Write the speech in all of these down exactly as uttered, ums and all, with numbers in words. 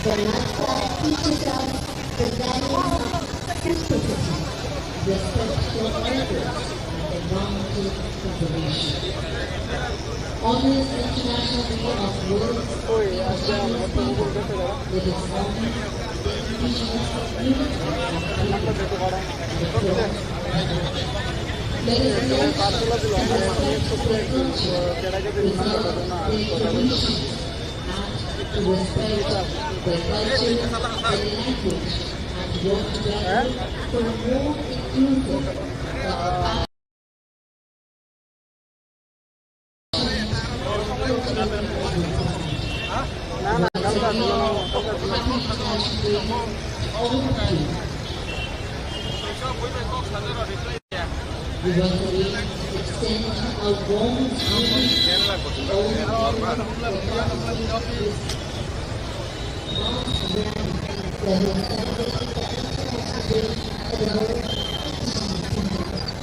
The lifestyle teaches us the values of simplicity, respect for elders, and environmental conservation. On this International Day of World's Indigenous People, let us honor the indigenous community of Bru and across the world. Let us learn to respect their culture, preserve their traditions, and to respect their culture and language and work together for a more inclusive, uh, cultural development. Once again, happy International Day to all of you. We want to extend our warmest greetings to all of you for participating in this mass rally that is celebrating the International Day of the World Indigenous Community.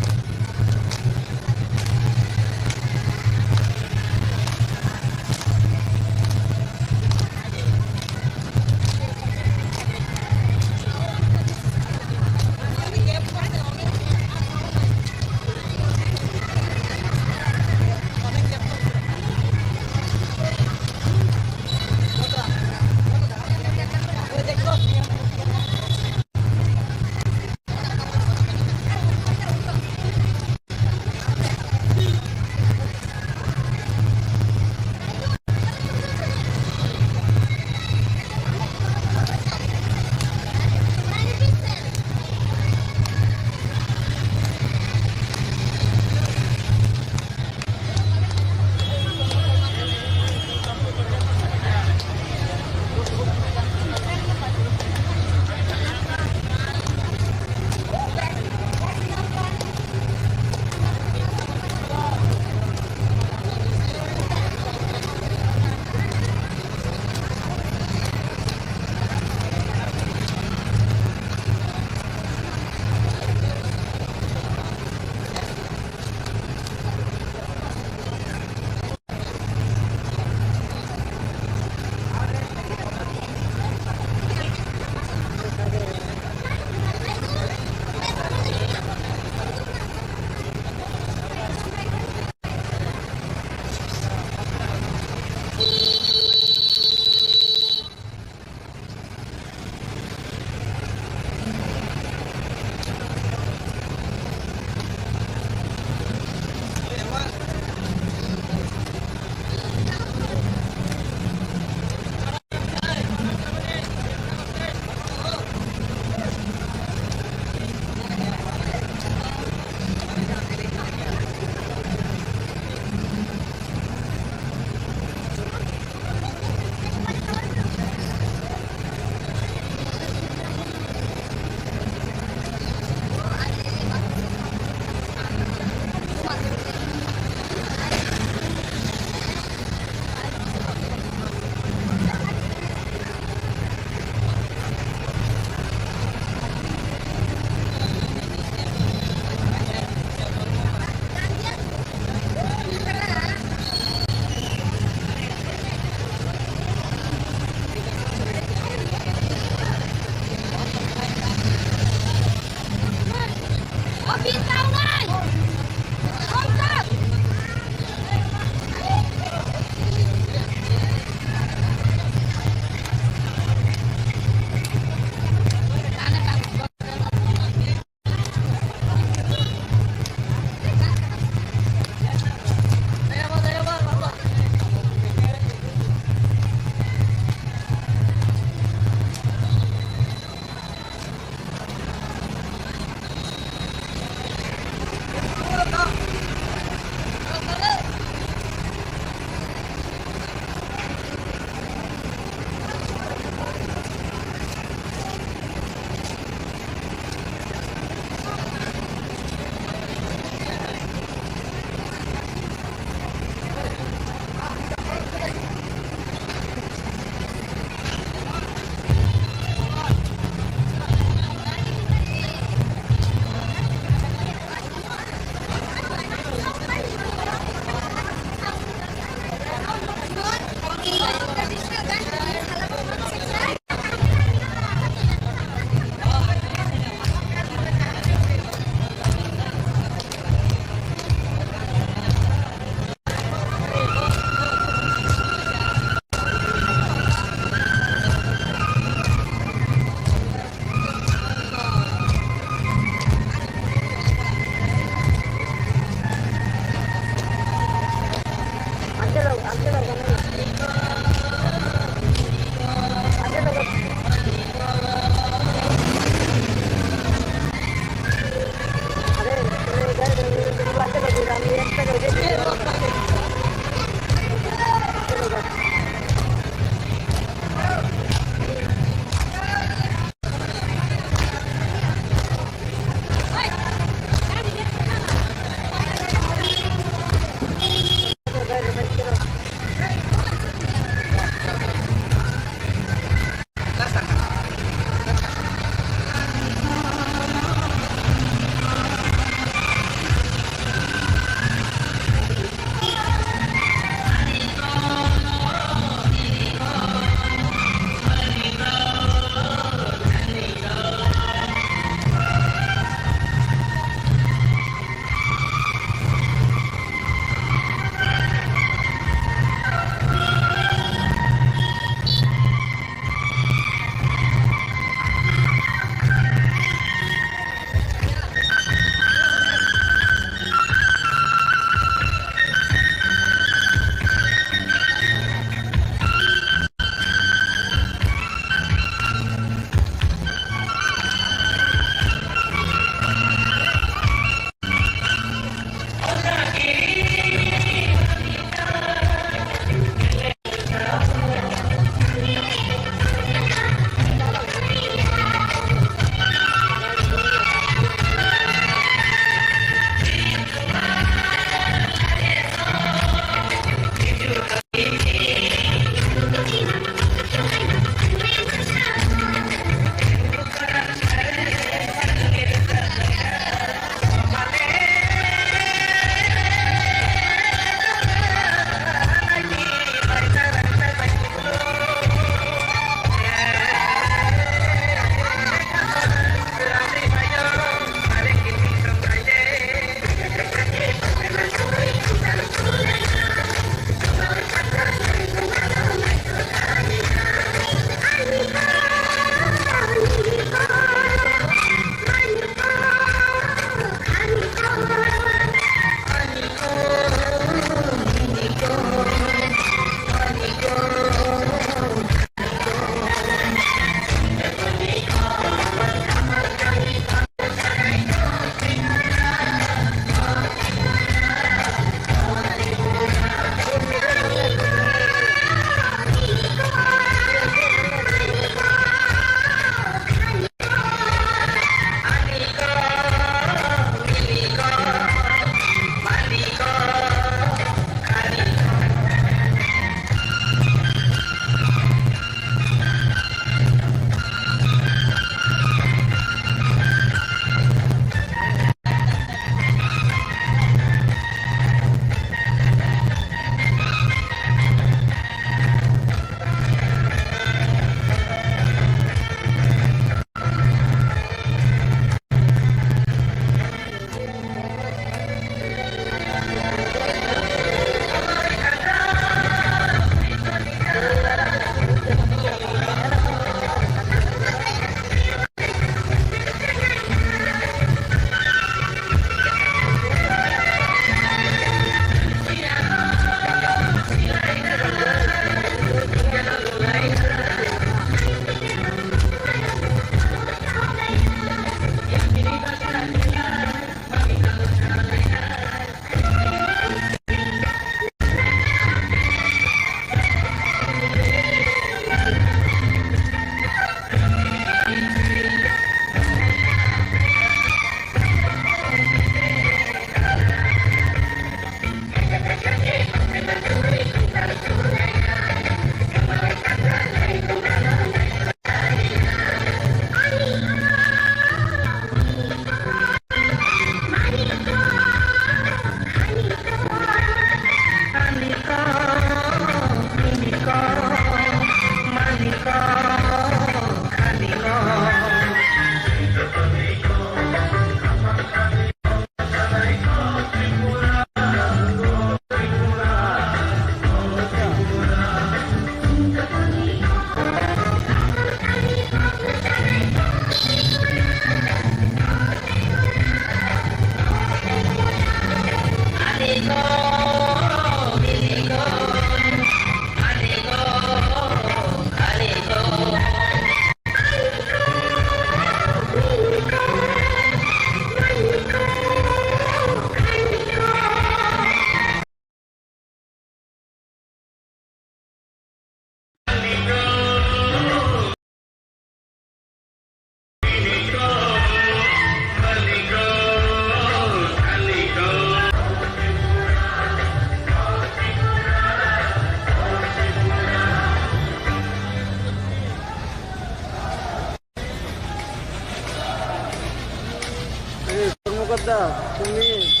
Da, tumi.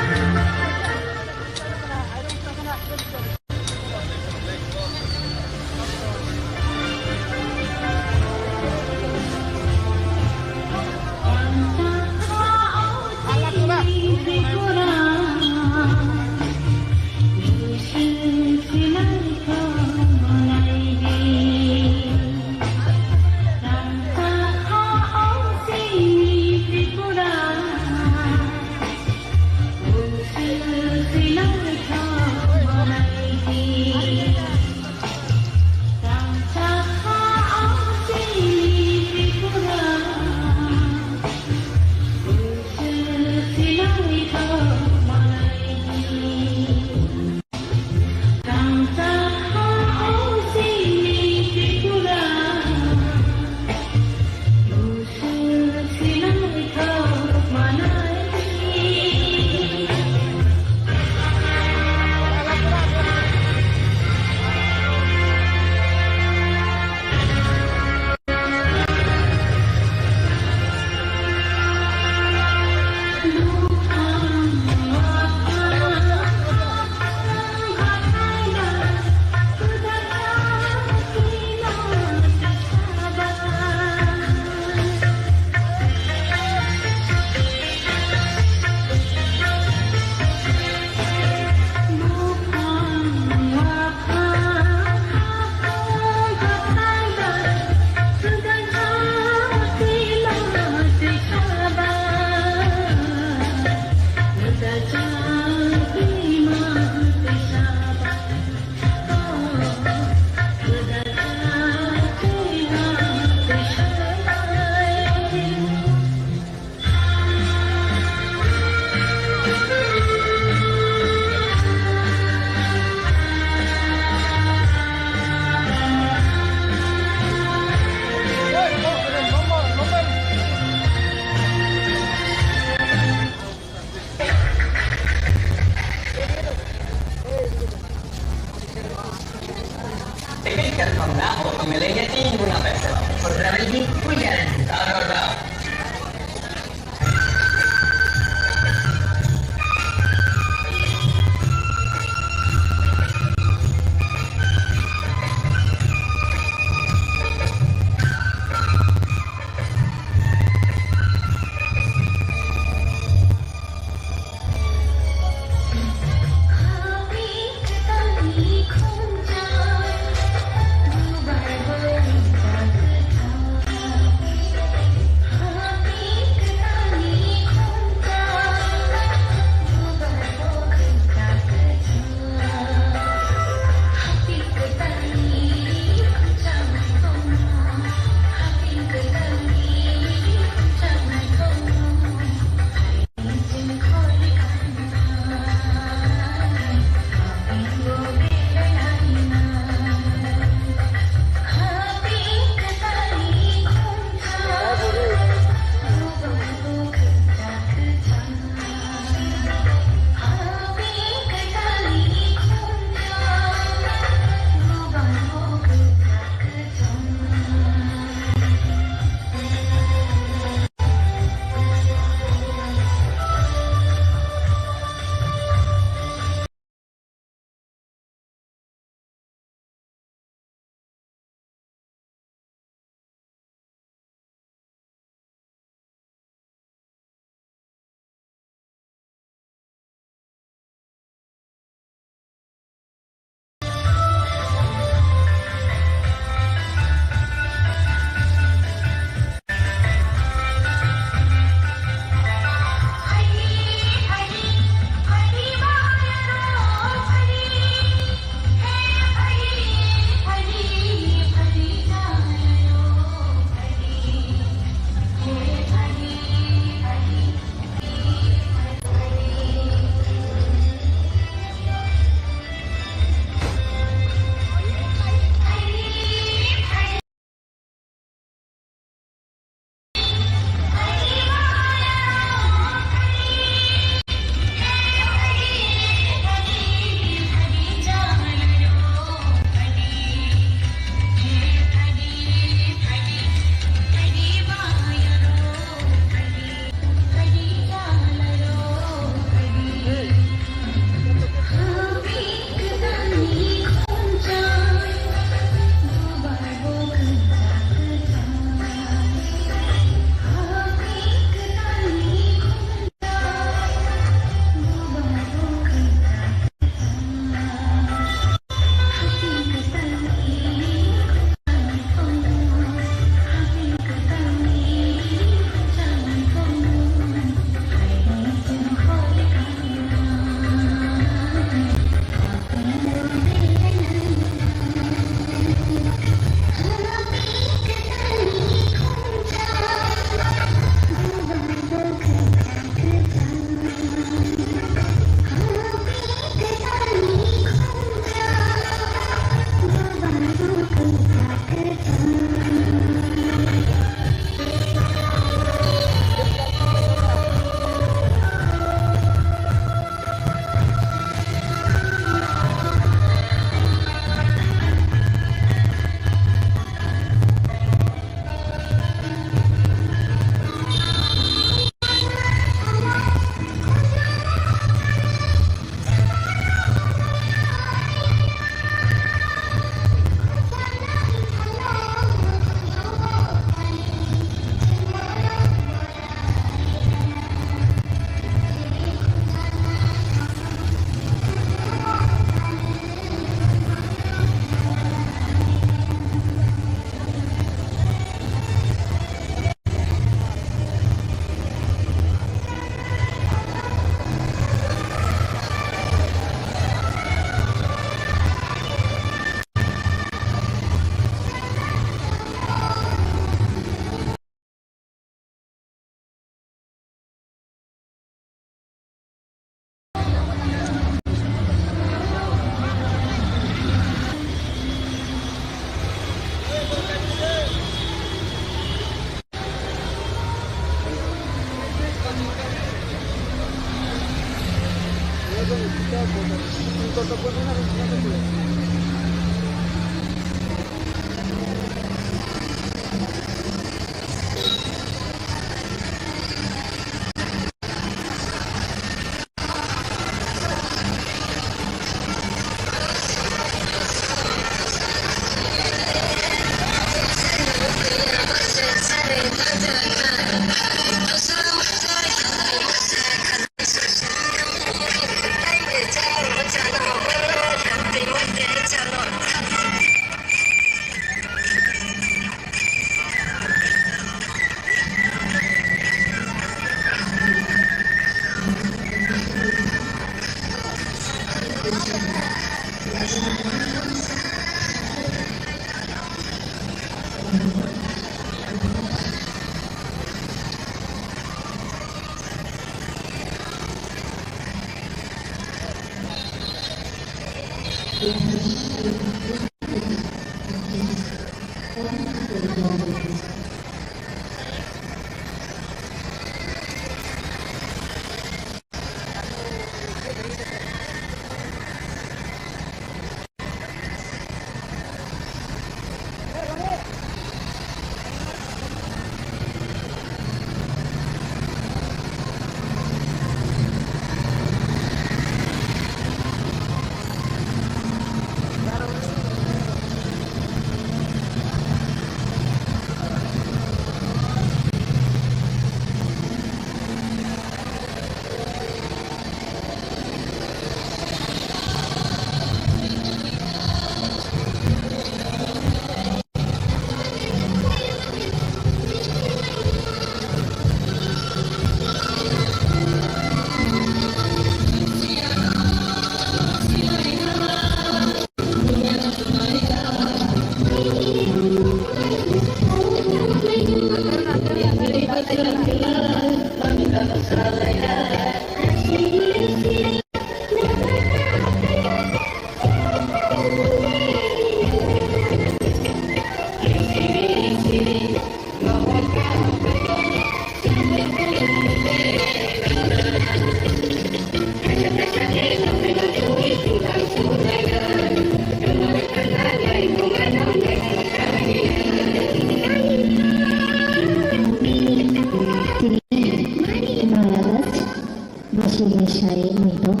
Bosini sai muitok.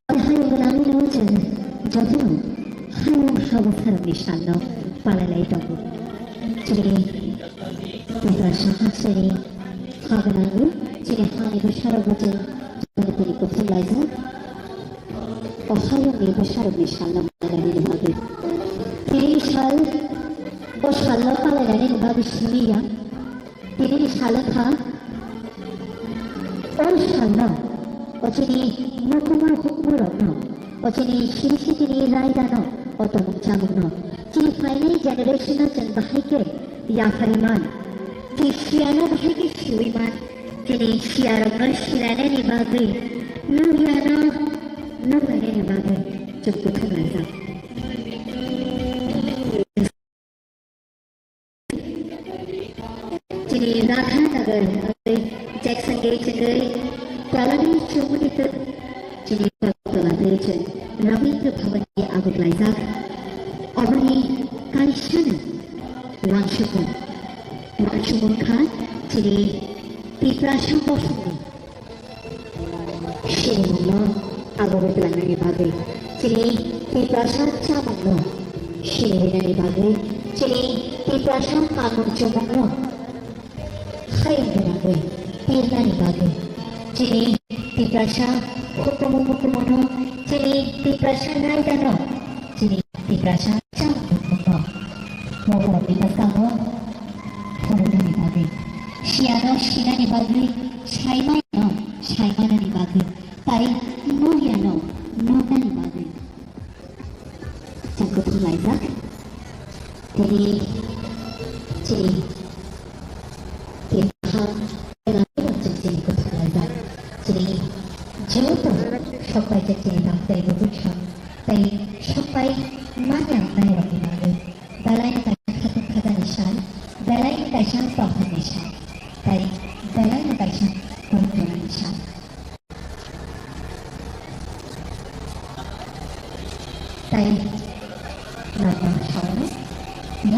Hai hai gwnangwi no chwng jotono hayung hago sarokni salno palai lai tongo. Chini Tiprasa haksani ha gwnangwi chini hani bwsarokbo chwng jotono tini kuthum laijak. O hayungni bwsarokni salno palai lainani bagwi. Tini sal, o salno palai lainani bagwi simi ya. Tinini salo kha, o salno, o chini nukhungma hukmungrokno, o chini siri sitini raidano, o tongmung chamungno, chini phainai generation-no chwng bahai khe yapharwi man, chini siyano bahai khe siui man, chini siyarokno silainani bagwi, nukyano nuklainani bagwi chwng kuthum laijak. Chini Radha Nagar, Jackson Gate chengwi, Kolani Chumuni twi, chini Kolani twi cheng, Rabindra Bhavan ni aguk laijak. Oboni kaisano wansukmung, wansukmung kha chini Tiprasa bosongni. Sinimungno abo bwtwlangnani bagwi, chini Tiprasa chamungno sinirinani bagwi, chini Tiprasa kanmung chumungno hayung gwnangwi pirnani bagwi, chini Tiprasa hukumu mukumu no, chini Tiprasa raida no, chini Tiprasa chamung no moborokni bwskango phunuknani bagwi, siyano sinani bagwi, saimanano saimanani bagwi, tai nukyano nuknani bagwi. Chwng kuthum laijak. Tini chini Kebha chini kuthum laijak. Chini joto sokpai chini tang tei bubucha tei sokpai manya nairokni bagwi. Belai ni kaisa khatung khajani sal, belai ni kaisa tongthokni sal, tei belai ni kaisa korotorani sal.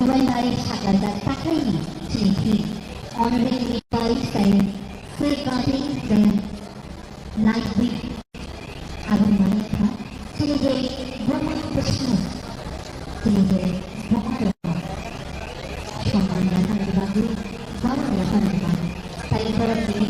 July lai sakha jak takhai ni chini thi. Honoring by saying safeguarding the life with aboni mani kha chini je buma bwswk chini je buma rok samman rwna bagwi bama rwna bagwi tai borok ni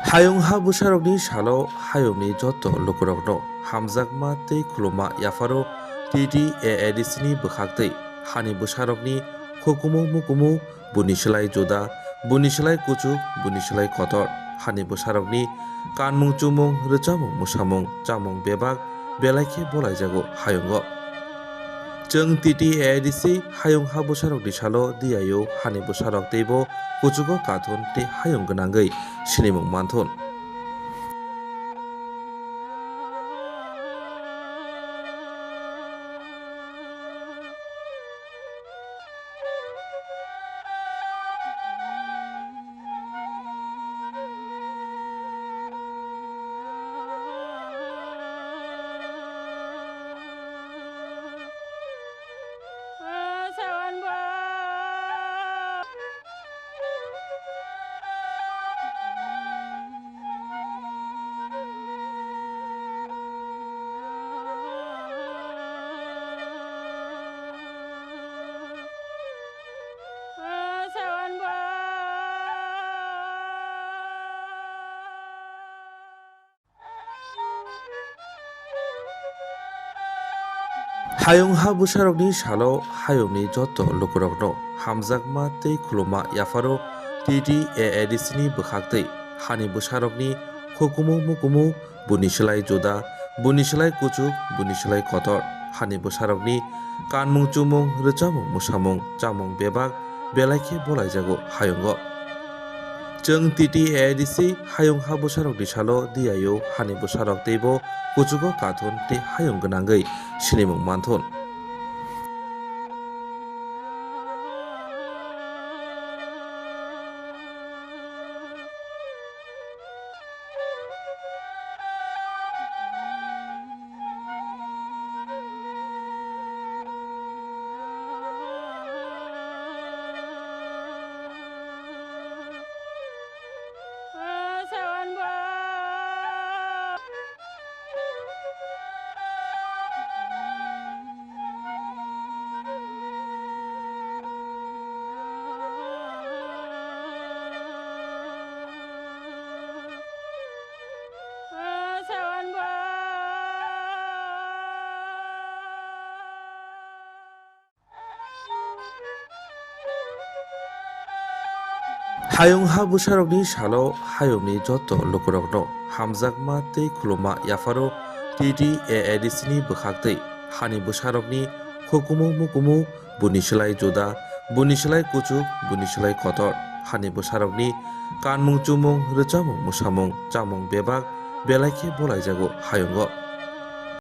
Hayung ha bwsarokni salo hayungni joto lukurokno hamjakma tei khulumma yapharo T T A A D C ni bwkhaktwi hani bwsarokni hukumu mukumu buni slai juda, buni slai kuchuk, buni slai kotor. Hani bwsarokni kanmung chumung, rwchapmung mwsamung, chamung bebak belai khe bolaijago hayungo. Chwng T T A A D C hayung ha bwsarokni salo diyaio hani bwsarok teibo kuchugo kathun tei hayung gwnangwi sinimung manthun. Hayung ha bwsarokni salo hayungni joto lukurokno hamjakma tei khulumma yapharo T T A A D C ni bwkhaktwi hani bwsarokni hukumu mukumu buni slai juda, buni slai kuchuk, buni slai kotor. Hani bwsarokni kanmung chumung, rwchapmung mwsamung, chamung bebak belai khe bolaijago hayungo. Chwng T T A A D C hayung ha bwsarokni salo diyaio hani bwsarok teibo kuchugo kathun tei hayung gwnangwi sinimung manthun. Hayung ha bwsarokni salo hayungni joto lukurokno hamjakma tei khulumma yapharo T T A A D C ni bwkhaktwi hani bwsarokni hukumu mukumu buni slai juda, buni slai kuchuk, buni slai kotor. Hani bwsarokni kanmung chumung, rwchapmung mwsamung, chamung bebak belai khe bolaijago hayungo.